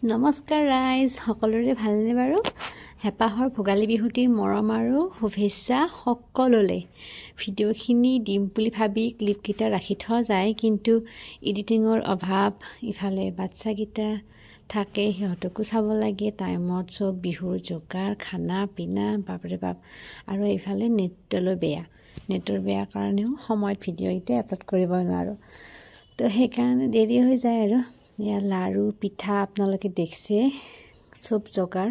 নমস্কাৰ ৰাইজ, সকলোৰে ভালনে বাৰু? হেঁপাহৰ ভোগালী বিহুটিৰ মৰম আৰু শুভেচ্ছা সকলোলৈ। ভিডিঅ'খিনি দিম বুলি ভাবি ক্লিপকেইটা ৰাখি থোৱা যায়, কিন্তু এডিটিঙৰ অভাৱ, ইফালে বাচ্ছাকেইটা থাকে, সিহঁতকো চাব লাগে টাইমত, চব বিহুৰ যোগাৰ, খানা পিনা, বাপৰে বাপ। আৰু এইফালে নেটলৈ বেয়া, নেটৰ বেয়া কাৰণেও সময়ত ভিডিঅ'কেইটা আপলোড কৰিব নোৱাৰোঁ, তো সেইকাৰণে দেৰি হৈ যায়। আৰু এয়া লাড়ু পিঠা আপোনালোকে দেখছে, চব যোগাৰ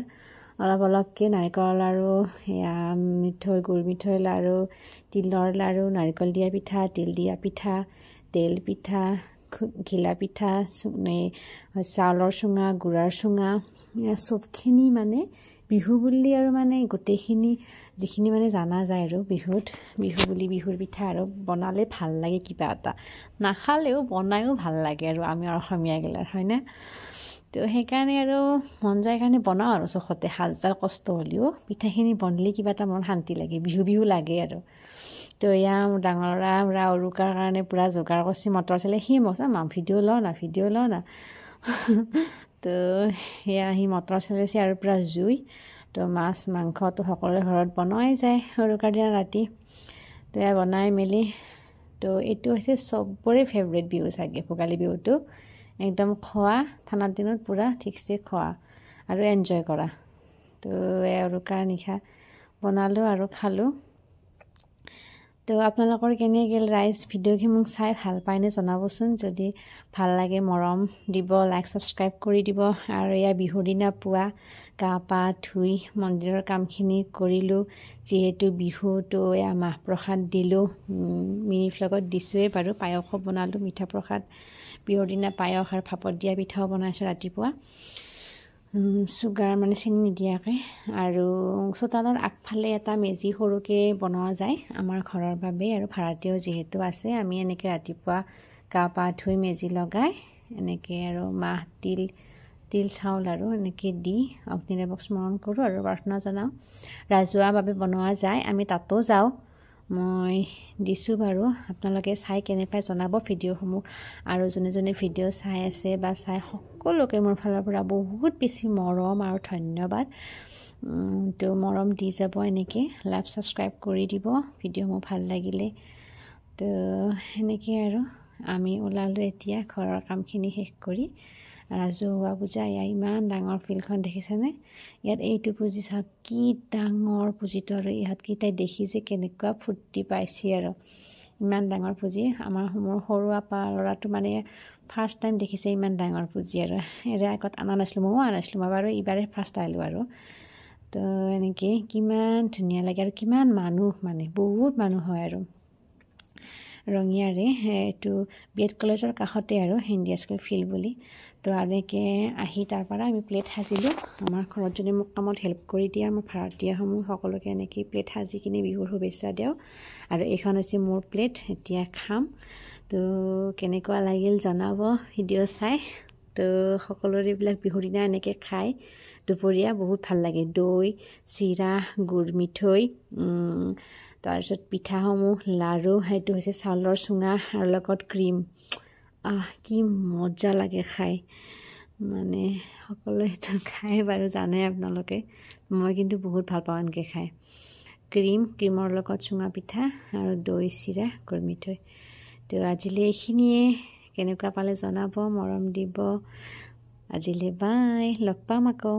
অলপ অলপকৈ, নাৰিকল লাড়ু, এয়া মিঠৈ, গুৰ মিঠৈ লাড়ু, তিলৰ লাড়ু, নাৰিকল দিয়া পিঠা, তিল দিয়া পিঠা, তেল পিঠা, ঘিলা পিঠা, চাউলৰ চুঙা, গুড়াৰ চুঙা, চবখিনি মানে বিহু বুলি আৰু মানে গোটেইখিনি যিখিনি মানে জানা যায় আৰু বিহুত, বিহু বুলি বিহুৰ পিঠা আৰু বনালে ভাল লাগে, কিবা এটা নাখালেও বনায়ো ভাল লাগে আৰু আমি অসমীয়াগিলাৰ, হয়নে? তো সেইকাৰণে আৰু মন যায় কাৰণে বনাওঁ আৰু চখতে, হাজাৰ কষ্ট হ'লেও পিঠাখিনি বনালে কিবা এটা মন শান্তি লাগে, বিহু বিহু লাগে আৰু। তো এয়া মোৰ ডাঙৰ ল'ৰা পূৰা উৰুকাৰ কাৰণে পূৰা যোগাৰ কৰিছে, মটৰ চলাই সি মোক মা ভিডিঅ' লওঁ না, ভিডিঅ' লওঁ না। তো সেয়া সি মটৰ চলাইছে আৰু পূৰা জুই। তো মাছ মাংসটো সকলোৰে ঘৰত বনোৱাই যায় উৰুকাৰ দিনা ৰাতি। তো এয়া বনাই মেলি, তো এইটো হৈছে চবৰে ফেভৰেট বিহু চাগে, ভোগালী বিহুটো। একদম খোৱা, ঠাণ্ডাৰ দিনত পূৰা ঠিকছে খোৱা আৰু এনজয় কৰা। তো এয়া উৰুকাৰ নিশা বনালোঁ আৰু খালোঁ। তো আপোনালোকৰ কেনে গ'ল ৰাইজ, ভিডিঅ'খিনি মোক চাই ভাল পায়নে জনাবচোন। যদি ভাল লাগে মৰম দিব, লাইক ছাবস্ক্ৰাইব কৰি দিব। আৰু এয়া বিহুৰ দিনা পুৱা গা পা ধুই মন্দিৰৰ কামখিনি কৰিলোঁ, যিহেতু বিহু, তো এয়া মাহ প্ৰসাদ দিলোঁ, মিনি ভ্লগত দিছোঁৱেই বাৰু। পায়সো বনালোঁ, মিঠা প্ৰসাদ, বিহুৰ দিনা পায়স আৰু ভাপত দিয়া পিঠাও বনাইছোঁ ৰাতিপুৱা, চুগাৰ মানে চেনি নিদিয়াকৈ। আৰু চোতালৰ আগফালে এটা মেজি সৰুকৈ বনোৱা যায় আমাৰ ঘৰৰ বাবে, আৰু ভাড়াতীয়াও যিহেতু আছে, আমি এনেকৈ ৰাতিপুৱা গা পা ধুই মেজি লগাই এনেকৈ আৰু মাহ তিল, তিল চাউল আৰু এনেকৈ দি অগ্নিদেৱক স্মৰণ কৰোঁ আৰু প্ৰাৰ্থনা জনাওঁ। ৰাজহুৱাভাৱে বনোৱা যায়, আমি তাতো যাওঁ। মই দিছোঁ বাৰু, আপোনালোকে চাই কেনে পায় জনাব ভিডিঅ'সমূহ। আৰু যোনে যোনে ভিডিঅ' চাই আছে বা চাই, সকলোকে মোৰ ফালৰ পৰা বহুত বেছি মৰম আৰু ধন্যবাদ। তো মৰম দি যাব এনেকৈ, লাইক ছাবস্ক্ৰাইব কৰি দিব ভিডিঅ'সমূহ ভাল লাগিলে। তো সেনেকৈ আৰু আমি ওলালোঁ এতিয়া ঘৰৰ কামখিনি শেষ কৰি ৰাজহুৱা পূজা। এয়া ইমান ডাঙৰ ফিল্ডখন দেখিছেনে? ইয়াত এইটো পুঁজি চাওক, কি ডাঙৰ পুঁজিটো। আৰু ইহঁতকেইটাই দেখি যে কেনেকুৱা ফূৰ্তি পাইছে আৰু, ইমান ডাঙৰ পুঁজি। আমাৰ মোৰ সৰু আপা ল'ৰাটো মানে ফাৰ্ষ্ট টাইম দেখিছে ইমান ডাঙৰ পুঁজি আৰু। ইয়াৰে আগত অনা নাছিলোঁ, ময়ো অনা নাছিলোঁ, মই বাৰু এইবাৰে ফাৰ্ষ্ট আহিলোঁ আৰু। তো এনেকৈ কিমান ধুনীয়া লাগে আৰু কিমান মানুহ, মানে বহুত মানুহ হয় আৰু। ৰঙিয়াৰে এইটো বি এড কলেজৰ কাষতে আৰু ইণ্ডিয়া স্কুল ফিল্ড বুলি। তো এনেকৈ আহি তাৰ পৰা আমি প্লেট সাজিলোঁ। আমাৰ ঘৰত যোনে মোক কামত হেল্প কৰি দিয়ে, আমাৰ ভাড়াতীয়াসমূহ সকলোকে এনেকৈ প্লেট সাজি কিনে বিহুৰ শুভেচ্ছা দিওঁ। আৰু এইখন হৈছে মোৰ প্লেট, এতিয়া খাম। তো কেনেকুৱা লাগিল জনাব ভিডিঅ' চাই। তো সকলোৰে এইবিলাক বিহুৰ দিনা এনেকৈ খাই দুপৰীয়া বহুত ভাল লাগে। দৈ, চিৰা, গুৰ মিঠৈ, তাৰপিছত পিঠাসমূহ, লাড়ু, সেইটো হৈছে চাউলৰ চুঙা আৰু লগত ক্ৰীম। আহ কি মজা লাগে খাই, মানে সকলোৱেতো খায় বাৰু, জানে আপোনালোকে। মই কিন্তু বহুত ভাল পাওঁ এনেকৈ খাই। ক্ৰীম, ক্ৰীমৰ লগত চুঙা পিঠা আৰু দৈ, চিৰা, গুৰ মিঠৈ। তো আজিলৈ এইখিনিয়ে, কেনেকুৱা পালে জনাব, মৰম দিব। আজিলৈ বাই, লগ পাম আকৌ।